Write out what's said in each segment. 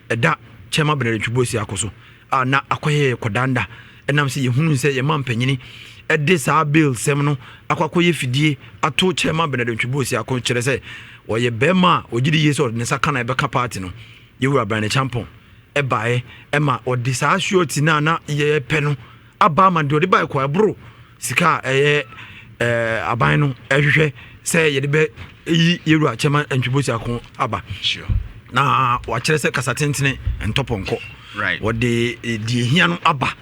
ɛda Chairman Bernard Antwi Boasiako so a na akɔyɛ yɛ kɔdanda ɛnam sɛ yɛhunu sɛ yɛma mpanyini ɛde saa bail sɛm no akɔ akɔyɛ fidie ato Chairman Bernard Antwi Boasiako, kyerɛ sɛ ɔyɛ bɛrima a ɔgye di yie sɛ ɔde ne nsa ka na ɛbɛka party no. Yɛwura Bryan Acheampong ɛbaeɛ ɛma ɔde saa surety no a na yɛpɛ no aba ama deɛ ɔde baeɛ kɔ ɛboro sika a ɛyɛ aban no ɛhwehwɛ sɛ yɛde bɛ yi yɛwura Chairman Antwi Boasiako aba. Na wakyerɛ sɛ kasa tentene ntɔpɔnkɔ. Wɔde deɛ ehia no aba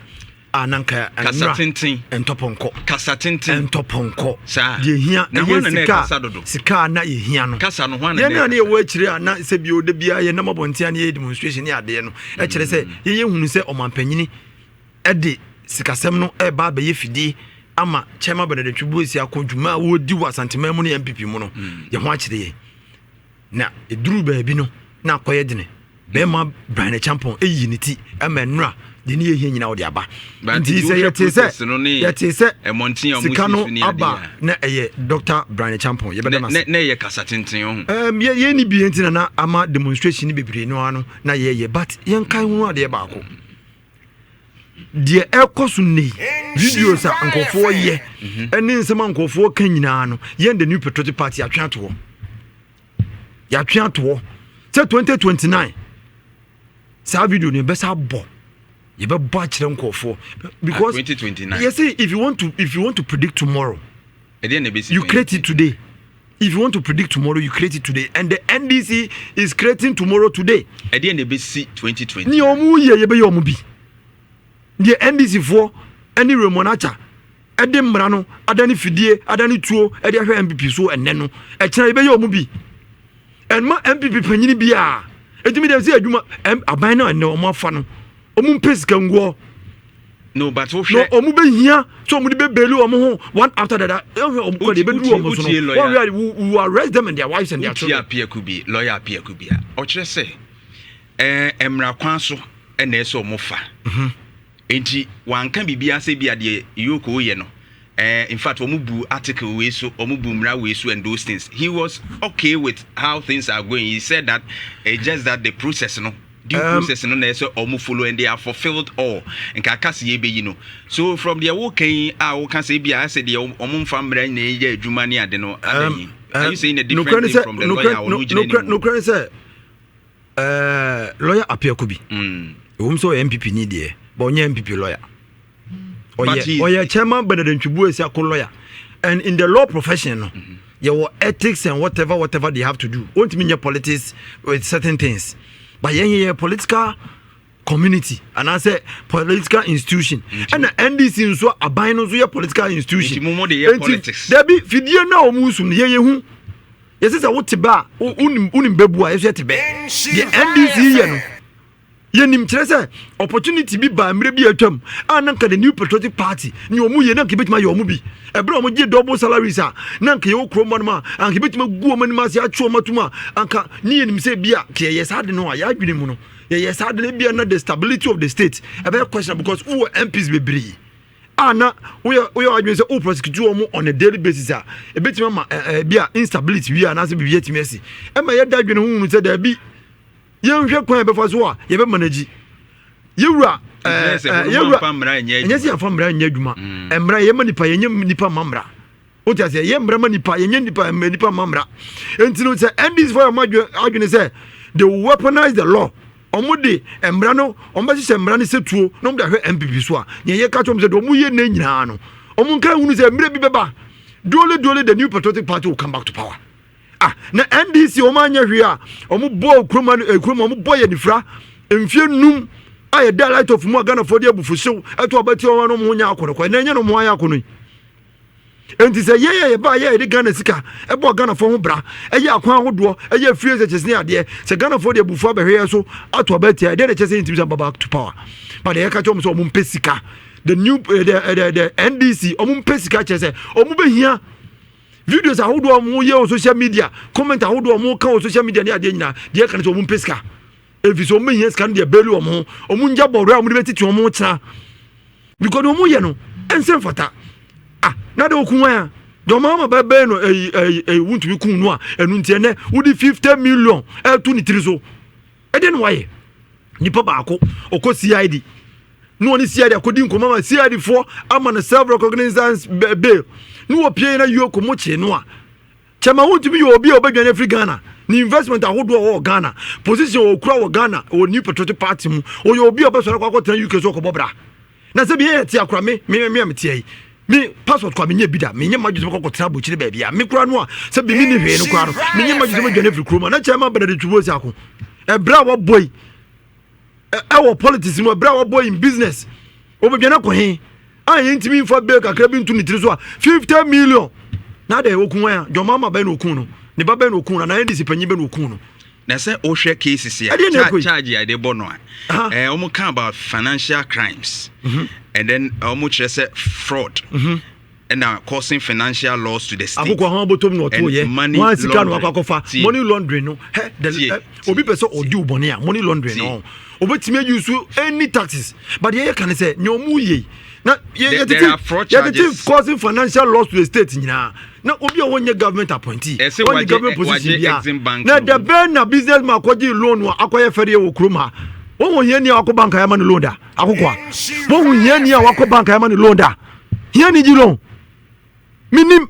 a na nka kasa tenten ntɔpɔnkɔ. Kasa tenten ntɔpɔnkɔ. Saa. Deɛ ehia Na hwan na ɛyɛ na sika ɛkasa dodo? Sika a na yɛhia no. Kasa no, hwan na yɛn na a ne ɛkasa? yɛwɔ akyire a na sɛ bio de biara yɛnam abɔnten a ne yɛyɛ demonstration ne adeɛ no, ɛkyerɛ sɛ yɛyɛ hunu sɛ ɔmampanyini ɛde sikasɛm no ɛba abɛyɛ fidie ama Chairman Bernard Antwi Boasiako dwuma a wɔdi wɔ Asanteman mu ne NPP mu no. Yɛn ho akyerɛ yɛn na ɛduru baabi no na akɔyɛ dene. Bɛrima Bryan Acheampong ɛyi ne ti ɛma nnura deɛ ne yɛhia nyinaa wɔde aba. But nti nti sɛ wohwɛ yɛte sɛ protest no ne yɛte sɛ mmɔnten a ɔmo sika si no so ne adeɛ aba a. na ɛyɛ Dr Bryan Acheampong, yɛbɛda no na ase. Na ɛyɛ kasa tenten ɔho. Yɛn ni bi nti na ama demonstration ni bebree no ano na yɛyɛ, but yɛnkae ho adeɛ baako, deɛ ɛkɔ so nnɛ yi, videos a nkɔfoɔ yɛ ɛne nsɛm a nkɔfoɔ ka nyinaa no, yɛn the New Patriotic Party yɛatwe ato hɔ, yɛatwe ato hɔ sɛ 2029 saa video no yɛbɛsa abɔ, yɛbɛbɔ akyerɛ nkɔfoɔ because 2029. yɛsɛ if you want to predict tomorrow, ɛdeɛ na ɛbɛsi you create it today. If you want to predict tomorrow, you create it today, and the NDC is creating tomorrow today. Ɛdeɛ na ɛbɛsi 2029? Ní ɔmo yɛ, yɛbɛyɛ ɔmo bi deɛ NDC foɔ ɛne Raymond Archer ɛde mmara no adane fidie, adane tuo ɛde ahwɛ NPP so ɛnɛ no, ɛkyerɛ yɛbɛyɛ ɔmo bi. Ɛnma NPP panyini bi a ɛtumi deɛ sɛ adwuma aban no ɛnɛ ɔmo afa no, ɔmo mpɛ sika nguɔ. No, but na wohwɛ ɔmo bɛhia sɛ ɔmo de bɛbɛli ɔmo ho one after the other. Ɛhwɛ ɔmo kɔ de yɛbɛduru ɔmo so wotie no lawyer. wɔn wia we will arrest them and their wives and their Wotie children. Appiaku bi, lawyer Appiaku bi a ɔkyerɛ sɛ mmara kwan so ɛna ɛsɛ ɔmo fa. Nti wanka biribiara sɛ bi adeɛ EOCO yɛ no, in fact ɔmo bu article wei so, ɔmo bu mmara wei so and those things. He was okay with how things are going. He said that it's just that the process no, due process no na ɛsɛ ɔmo follow and they have fulfilled all. Nka aka sɛ yɛbɛyi no so from deɛ woka yi a woka sɛ ebi a asɛ deɛ ɔmo mfa mmara nyina yɛ adwuma ne ade no adan yi, are you saying a different thing from the lawyer a ɔno gyina anim? Nokorɛ ne sɛ lawyer Appiaku bi ɛwom sɛ ɔyɛ NPP ni deɛ, but ɔnyɛ NPP lawyer. But Ɔyɛ ɔyɛ Chairman Bernard Antwi Boasiako lawyer, and in the law profession no, yɛwɔ ethics and whatever whatever they have to do. Wɔntumi nyɛ politics with certain things, but yɛn yɛ political community anaasɛ political institution, ɛna NDC nso aban no nso yɛ political institution. Nti mo mo de yɛ Enti, politics. Dabi, fidie no a wɔn sum no, yɛn yɛ hu yɛsɛ sɛ wote bɛ a wonim bɛbu a yɛsɛ yɛte bɛ. Deɛ NDC yɛ no yɛnim, kyerɛ sɛ opportunity bi baa mmerɛ bi atwam a na nka the New Patriotic Party ne ɔmu yɛ na nka yɛbɛtumi ayɛ ɔmo bi ɛberɛ a ɔmo gye double salaries a na nka yɛwɔ kurom hɔ nom a anka yɛbɛtumi agu ɔmo anim ase atwe ɔmo atom a anka ne yɛnim sɛ bi a ka yɛyɛ saa de no a yɛadwene mu no, yɛyɛ saa de no bi a na the stability of the state ɛbɛyɛ question because wowɔ MPs bebree a na woyɛ adwene sɛ wo prosecute wɔn on a daily basis a ebɛtumi ama ɛ ɛ bi a instability wi a anaasɛ biribi atumi asi. Ɛma yɛda adwene ho hunu sɛ daabi, yɛnhwɛ kwan a yɛbɛfa so a yɛbɛ manage yɛwura Nti sɛ wɔn yɛwura amfa mmara nyɛ ɛnyɛ sɛ yɛmfa mmara nyɛ adwuma. Mmara yɛma nipa, yɛnyɛ nipa ma mmara. Wote aseɛ? Yɛ mmara ma nipa, yɛnyɛ nipa ma nipa ma mmara. Nti no sɛ NDC fo yɛ ɔmo adwene sɛ they will weaponize the law, ɔmo de mmara no, ɔmo bɛhyehyɛ mmara no sɛ tuo na ɔmo de ahwɛ NPP so a, nea yɛka kyerɛ ɔmo sɛ deɛ ɔmo yɛ ne nyinaa no, ɔmo nka ehunu sɛ mmerɛ bi bɛba duole duole, the New Patriotic Party will come back to power. Ah, na NDC ɔmo anyɛ hwee a ɔmo bɔ kurom ano kurom ɔmo bɔ yɛ nifra mfie 5 a yɛda light off mu a Ghanafoɔ de abufuhyew ɛto abɛti ɔmo ano, ɔmo ho nyɛ akɔnɔkɔ ɛnɛ ɛnyɛ no ɔmo ho ayɛ akɔnɔ yi. Nti sɛ yɛyɛ yɛba yɛ yɛde Ghana sika ɛbɔ Ghanafoɔ ho bra, ɛyɛ akwan ahodoɔ, ɛyɛ free SHS ne adeɛ, sɛ Ghanafoɔ de abufuo abɛhwɛ yɛ so ato aba tia, ɛdeɛ na ɛkyɛ sɛ yɛntumi sɛ ba back to power. But deɛ yɛka kyerɛ ɔmo sɛ ɔmo mpɛ sika, the new the NDC ɔmo mpɛ sika, kyerɛ sɛ ɔmo bɛhia videos ahodoɔ a ɔmo yɛ wɔ social media, comment ahodoɔ a ɔmo ka wɔ social media ne adeɛ nyinaa. Deɛ ɛka ne sɛ ɔmo mpɛ sika efi sɛ ɔmo bɛhia sika no deɛ bɛɛli ɔmo ho, ɔmo ngya bɔɔlɔ a ɔmo de bɛtete ɔmo kyena because deɛ ɔmo yɛ no ɛnsɛ mfata. Ah, na de okun wan a deɛ ɔmo ama bɛbɛn no ɛyi ɛyi ɛyi wuntumi kun no a, ɛnu nti ɛnɛ wodi 50 million ɛto ne tiri so, ɛdeɛ no wayɛ. Nipa baako ɔkɔ CID na ɔne CID akɔdi nkɔmmɔ ma CID foɔ ama no self recognizance bail na wɔpie na EOCO mo kyee no a, Chairman Wontumi yɛ obi a ɔbɛdwane afiri Ghana. Ne investment ahodoɔ a ɔwɔ Ghana, position a ɔkura wɔ Ghana wɔ New Patriotic Party mu, ɔyɛ obi a ɔbɛsɔre akɔ akɔtena UK so ɔkɔbɔ bra. Na sɛ bi yɛ te akora me me me a meteɛ yi, me passport kora menyɛ bi da, menyɛ m'adwene sɛ mɛkɔ akɔtena abokyire baabi a me kora no a sɛ bi menni hwee no kora no, menyɛ m'adwene sɛ mɛdwane afiri kurom a na Chairman Bernard Twumasi Ako ɛberɛ a wabɔ yi ɛwɔ politics mu, ɛberɛ a wabɔ in business, wɔbɛdwane akɔ he a yɛntumi mfa bail kakra bi nto ne tiri so a 50 million na adɛn ɔku hwan a John Mahama bɛn na ɔku no, ne ba bɛn na ɔku no anaa NDC panyin bɛn na ɔku no? Na sɛ wohwɛ cases a Ɛdeɛ na ɛkɔ yi. Charge a yɛde bɔ no a, wɔn ka about financial crimes and then wɔn kyerɛ sɛ fraud ɛna causing financial loss to the state. Akoko ahɔn abotom na ɔto yɛ And money wɔn sika na wakɔ laundering. akɔfa Tie. Money laundering no hɛ the Tie. Obi pɛ sɛ ɔdi wo bɔne a, money laundering no obetumi ayi so any taxes, but yɛ yɛ ka ne sɛ nea ɔmo yɛ yi na yɛ There are fraud yɛtete charges. Causing financial loss to the state nyinaa na obi a wɔnyɛ government appointee, Ɛsɛ wɔnyɛ government position wagye bia Exim Bank na no. da bɛn na business man akɔgye loan a akɔyɛ fɛdeɛ wɔ kurom ha? Wɔn wɔ hiani a wakɔ bank a yɛama no loan da? Akoko a wɔn wɔ hiani a wakɔ bank a yɛama no loan da? Hiani gye loan? Minim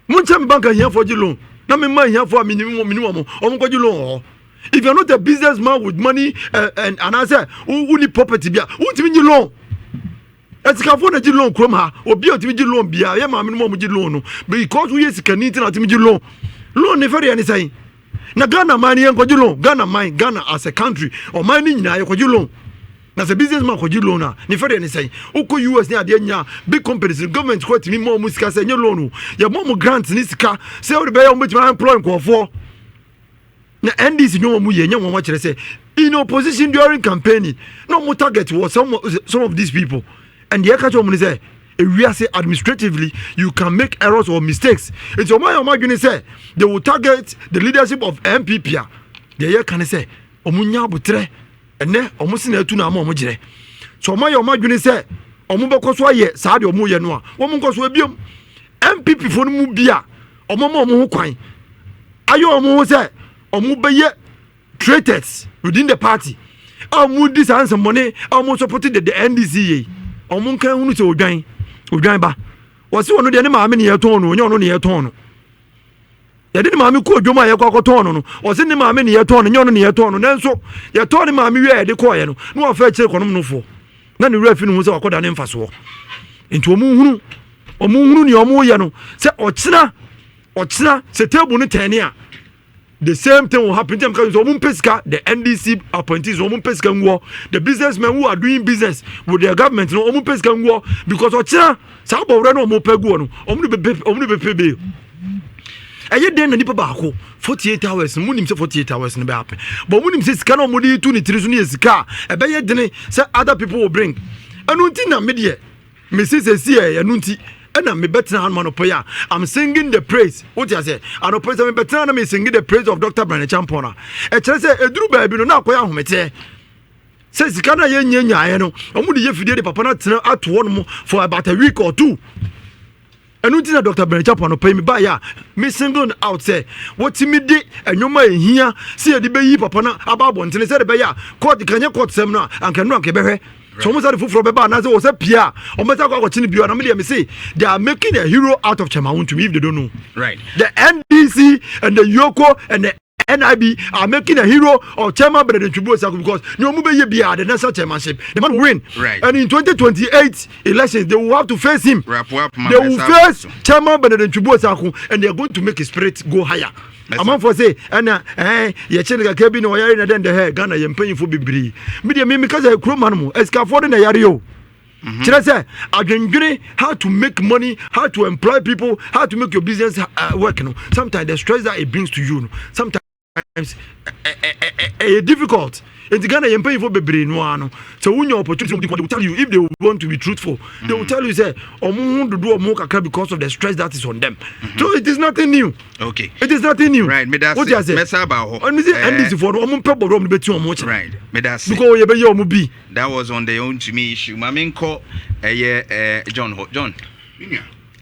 mo nkyɛn mi bank a hiafoɔ gye loan na mi ma hiafoɔ a minim wɔn, minim wɔn, wɔn kɔ gye loan wɔ hɔ. If you are not a business man with money and anaasɛ wo ni property bi a, wontumi nye loan. Asikafoɔ na gye loan kurom ha. Obi a otumi gye loan bia yɛ maame no mu a wɔn gye loan no because woyɛ sikani nti na otumi gye loan. Loan ne fɛ deɛ ne sɛn na Ghana man no yɛn kɔgye loan? Ghana man, Ghana as a country, ɔman no nyinaa yɛ kɔgye loan na sɛ business man kɔgye loan a, ne fɛ deɛ ne sɛn? Wokɔ US ne adeɛ nyinaa, big companies no, government kɔ tumi ma wɔn sika sɛ nyɛ loan o, yɛ ma wɔn grant ne sika sɛ wɔde bɛyɛ wɔn bɛtumi employ nkurɔfoɔ. Na NDC ne wɔn yɛ nyɛ wɔn akyerɛ sɛ in opposition during campaigning na wɔn target wɔ some of these people, and deɛ ɛka kyerɛ wɔn ne sɛ ewiase, administratively you can make errors or mistakes, nti wɔn ayɛ wɔn adwene sɛ they will target the leadership of NPP a, deɛ yɛ ka ne sɛ wɔn nya abotrɛ. Ɛnɛ wɔn si na atu na ama wɔn gyerɛ so wɔn ayɛ wɔn adwene sɛ wɔn bɛkɔ so ayɛ saa deɛ wɔn yɛ no a, wɔn nkɔ so. Ebiom, NPP fo no mu bi a wɔn ama wɔn ho kwan ayɛ wɔn ho sɛ wɔn bɛyɛ traitors within the party a wɔn di saa nsɛmmɔne a wɔn support the NDC yɛ, wɔn nka ehunu sɛ odwan odwan ba wɔsi wɔn deɛ ne maame ne yɛ tɔn no, onye ɔno ne yɛ tɔn no. Yɛde ne maame kɔɔ dwom a yɛkɔ akɔtɔn no, ɔsi ne maame ne yɛtɔn no, nyɛ ɔno ne yɛtɔn no. Nanso yɛtɔn ne maame wie a yɛde kɔɔyɛ no na wafa akyire kɔnom nofoɔ na ne wura fi ne ho sɛ wakɔda ne mfasoɔ. Nti wɔn hunu nea wɔn yɛ no sɛ ɔkyena sɛ table no tɛn a, the same thing will happen. Nti sɛ wɔn mpɛ sika, the NDC appointees, wɔn mpɛ sika nguɔ, the businessmen who are doing business with their government no, wɔn mpɛ sika nguɔ because ɔkyena saa bɔwurɛ no wɔn pɛ guɔ no, wɔn de bɛ pɛ bail. Ɛyɛ den na nipa baako 48 hours no, mu nim sɛ 48 hours no bɛ happen, but mu nim sɛ sika na wɔn de tu ne tiri so no yɛ sika a ɛbɛyɛ dene sɛ other people will bring. Ɛnu nti na me deɛ mesi sɛ si yɛ ɛnu nti ɛna mebɛtena hanom anɔpɔ yi a I'm singing the praise. Wote ase, anɔpɔ yi sɛ mebɛtena na me singing the praise of Dr. Bryan Acheampong a, ɛkyerɛ sɛ ɛduru baabi no na akɔyɛ ahometeɛ sɛ sika no a yɛnyɛ nyaeɛ no, ɔmo de yɛ fidie de papa no atena ato hɔ nom for about a week or two. Ɛno nti na Dr. Bryan Acheampong anɔpɔ yi mebaeɛ a me single no out sɛ wɔtumi de ɛnwoma a ɛhia sɛ yɛde bɛyi papa no aba abɔntene sɛde bɛyɛ a court kanyɛ court sɛm no a, anka no anka yɛbɛhwɛ sɛ ɔmo sáré foforɔ bɛba anaasɛ wɔ sɛ pie a ɔmo bɛsa akɔ akɔkye no bio. Anam deɛ me se they are making a hero out of Chairman Wontumi if they don't know. The NDC and the EOCO and the NIB are making a hero of Chairman Bernard Antwi Boasiako because ní ɔmo bɛ yɛ bia the national chairmanship, the man will win. And in 2028 elections they will have to face him. Wrap up, They will face Chairman Bernard Antwi Boasiako and they are going to make his spirit go higher. Amanfoɔ se ɛna yɛkyɛ no kakra bi na ɔyare na dɛn dɛ hɛ. Ghana yɛ mpanyinfoɔ bebree. Mi deɛ mi ka sɛ kurom ha no mu asikafoɔ de na yare o. Kyerɛ sɛ adwendwene how to make money, how to employ people, how to make your business work no, sometimes the stress that it brings to you no, sometimes ɛyɛ difficult. Nti Ghana yɛn mpanyinfoɔ bebree no ara no, sɛ wonya opportunity, they will tell you, if they want to be truthful, they will tell you sɛ ɔmo ho dodo ɔmo kakra because of the stress that is on them. So it is nothing new. It is nothing new. Right, medase. Wote ase? Mɛsa aba hɔ. Ɔno sɛ NDC foɔ no, ɔmo mpɛ bɔdɔ ɔmo de bɛti ɔmo kyerɛ Right, medase. because ɔyɛ bɛyɛ ɔmo bi. That was on the Wontumi issue. Ma menkɔ ɛyɛ John hɔ. John. Menua.